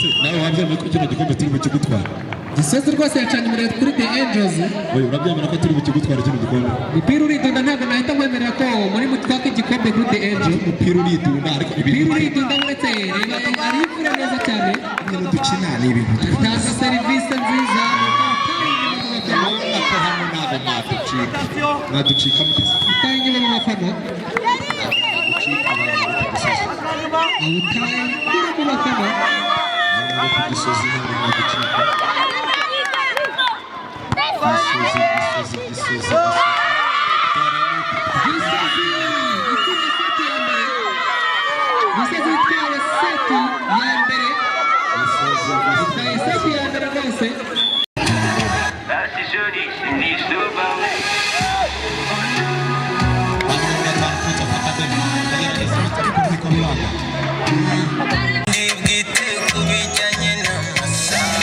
Ese nawe wabyemeye ko kino gikombe turi bukigutwara? Gisozi rwose yacanye umuriro kuri The Angels. Oya, urabyemera ko turi bukigutwara kino gikombe? Umupira uridunda, ntabwo nahita nkwemerera ko muri mutwaka igikombe kuri The Angels. Umupira uridunda, ariko Umupira ibintu uridunda, uretse reba, arifura neza cyane. Ibintu dukina ni ibintu Atanga serivisi nziza. Urabona ko hano ntabwo mwaducika, mwaducika mugeze Utaye inyuma mu bafana. Mwaducika abantu bo ku Gisozi. Awutaye kure mu bafana. Abantu bo ku Gisozi ntabwo mwaducika. Gisozi, Gisozi, Gisozi, Gisozi. Gisozi itsinda seti ya mbere. Gisozi itwaye seti ya mbere. Gisozi. Itwaye seti ya mbere rwose. Ah, c'est joli, ni soba. 5 Point of Academy agerageza ariko ntiko biranga. Bwite ku bijyanye n'amasaha,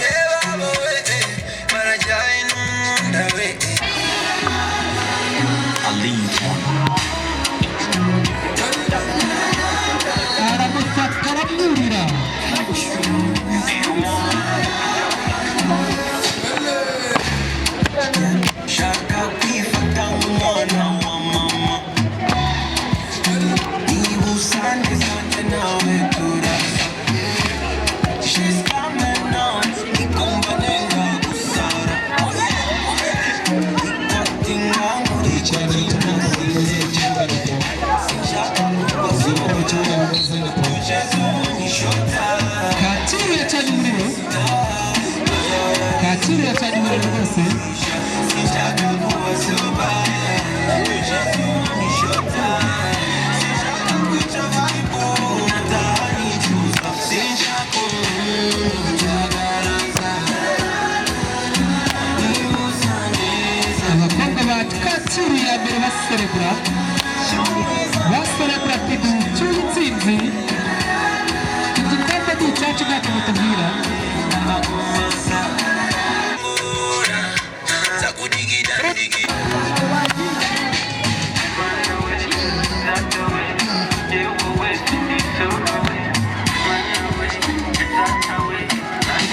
reba wowe barajyanye n'umwenda we. Aramufata, aramwurira. Shaka kwifata nk'umwana wa mama, niba usange zanjye nawe turasa. She's coming on, ikumva nenga gusara ikatinga muri Cyane bituma Sinshaka kubaza Kacyiru yacanye umuriro. Kacyiru yacanye umuriro rwose. Abakobwa ba Kacyiru ya mbere baserebura, baserebura ati: "Ducyuye intsinzi, igikombe ni icyacu, ntacyo mutubwira."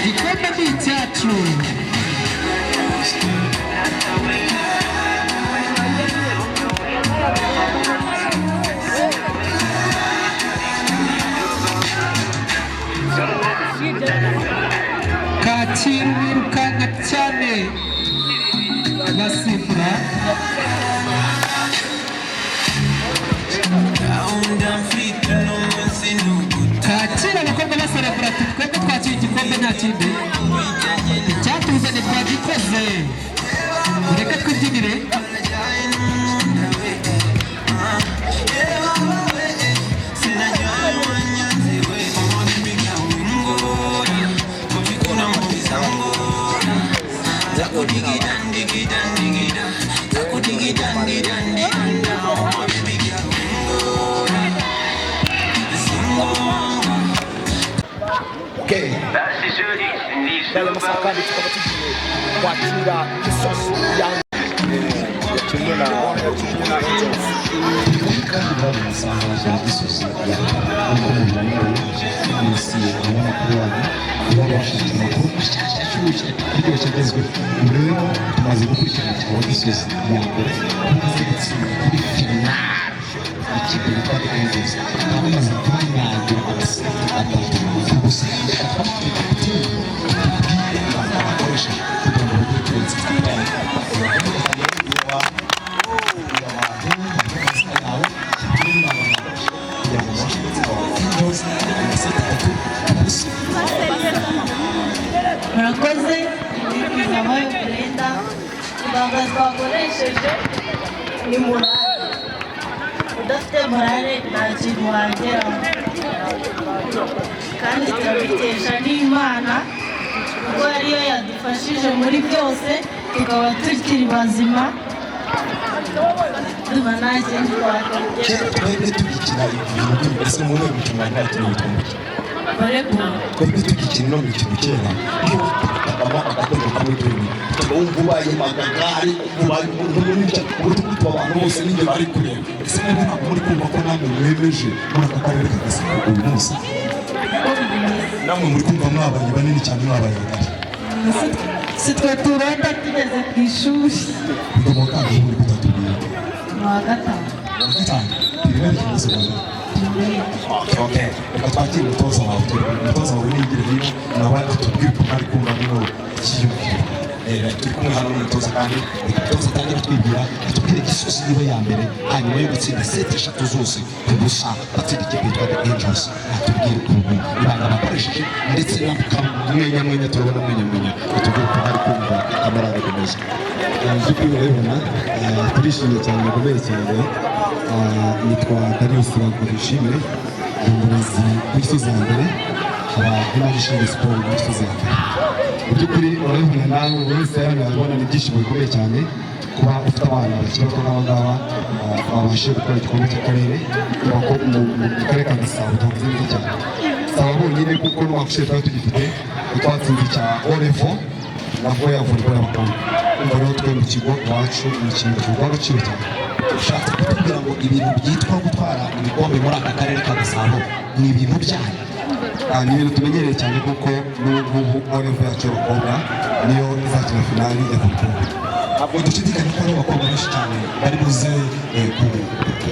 Igikombe ni icyacu. Kacyiru birukanka cyane, basimbura. Gahunda mfite uno munsi ni uguta Kacyiru abakobwa baserebura ati: "Twebwe twakiye igikombe, nta kindi, icyatuzanye twagikoze, reka twibyinire." Okay. Ah, c'est joli, ni Aya masaha kandi tukaba tugiye kwakira Gisozi ya yakinnye na Angels. Kandi bari umusanzu wa Gisozi ya nk'uko mubimenyereye munsi umunyamakuru wanyu uba washakira amakuru ashyashya, ashyushye, aryoshye, agezweho. Ubu rero tumaze gukurikirana umukino wa Gisozi ya mbere umaze gutsinda kuri finale ikipe yitwa The Angels, bakaba bamaze kubanyagira amaseti 3-0. Reka twakire kapiteni atubwire ibanga bakoresheje kugira ngo bagere kuri iyi ntsinzi. Kapiteni, abantu amazina yawe kugira ngo mubashe gutsinda Angels amaseti 3-0. Murakoze. Nitwa Brenda. Ibanga twakoresheje ni morale. Udafite morale nta kintu wageraho, kandi turabikesha n'Imana kuko ariyo yadufashije muri byose, tukaba tukiri bazima, tuba nta kindi twakongera. Kera twebwe tugikina ibintu ese muri uyu mukino wari wakina witwa muki? Volleyball. Twebwe tugikina ino mikino kera, iyo watagamo agatego kamwe twenyine, ukaba wumva ubaye magagari, ubaye umuntu munini cyane, uri abantu bose ninjye bari kureba. Ese mwebwe ntabwo muri kumva ko namwe mwemeje muri aka karere ka Gasabo uyu munsi? Uko bimeze. Namwe muri kumva mwabaye banini cyane, mwabaye bagari? Si twe turota tugeze ku ishuri. Wiga mu wa kangahe muri kutatubwira? Mu wa gatanu. Mu wa gatanu, primaire cyangwa secondaire? Okay, reka twakire umutoza wawe. Turi umutoza wawe, niyigire hino nawe atubwire ukuntu ari kumva bino byiyumviro. Turi kumwe hano n'umutoza, kandi reka umutoza atangire atwibwira, atubwire Gisozi niba ya mbere hanyuma yo gutsinda seti eshatu zose ku busa, batsinda ikipe yitwa The Angels. Atubwire ukuntu ibanga bakoresheje, ndetse n'akamwenya mwenya, turabona mwenya mwenya, atubwire ukuntu ari kumva amorale bimeze. Mu by'ukuri urabibona, turishimye cyane bikomeye cyane. Nitwa Darius Bagurishimire, ndi umurezi w'Gisozi ya mbere, nkaba ndi n'ushinzwe siporo muri Gisozi ya mbere. Mu by'ukuri urabibona nawe, buri wese hano yabibona, ni ibyishimo bikomeye cyane kuba ufite abana bakiri bato nk'aba ngaba, babashije gutwara igikombe cy'akarere, kubera ko mu karere ka Gasabo duhagaze neza cyane. Si aba bonyine, kuko n'umwaka ushize twari tugifite, twatsinze icya O level nabwo ya volleyball y'abakobwa. Umva rero, twe mu kigo iwacu imikino tuwuha agaciro cyane. Ushatse kutubwira ngo ibintu byitwa gutwara ibikombe muri aka karere ka Gasabo ni ibintu byanyu? Ni ibintu tumenyereye cyane, kuko n'ubu ngubu O level yacu y'abakobwa niyo izakina finali ya volleyball. Ntabwo dushidikanya ko hari abakobwa benshi cyane bari buze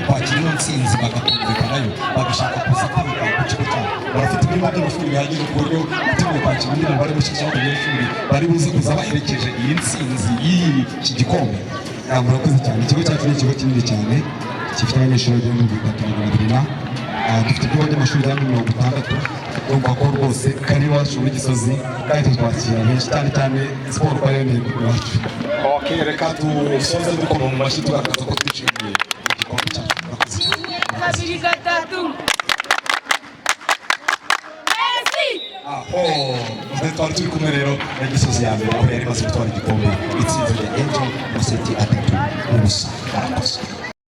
kwakira ino ntsinzi, bagatumvikanayo, bagashaka kuza kwiga ku kigo cyabo. Barafite ibyumba by'amashuri bihagije ku buryo biteguye kwakira undi mubare mushya w'abanyeshuri bari buze kuza baherekeje iyi ntsinzi y'iki gikombe? Murakoze cyane. Ikigo cyacu ni ikigo kinini cyane gifite abanyeshuri bagera muri 3200 na dufite ibyumba by'amashuri bigera muri 60. Urumva ko rwose kari iwacu muri Gisozi, kandi tutwakira benshi cyane cyane siporo ko ariyo ntego iwacu. Okay, reka dusoze dukoma mu mashyi, tugaragaza ko twishimiye igikombe cyacu. Murakoze cyane. Kabiri, gatatu. Merci. Aho twari turi kumwe rero na Gisozi ya mbere, aho yari imaze gutwara igikombe, itsinze The Angel amaseti 3-0. Murakoze.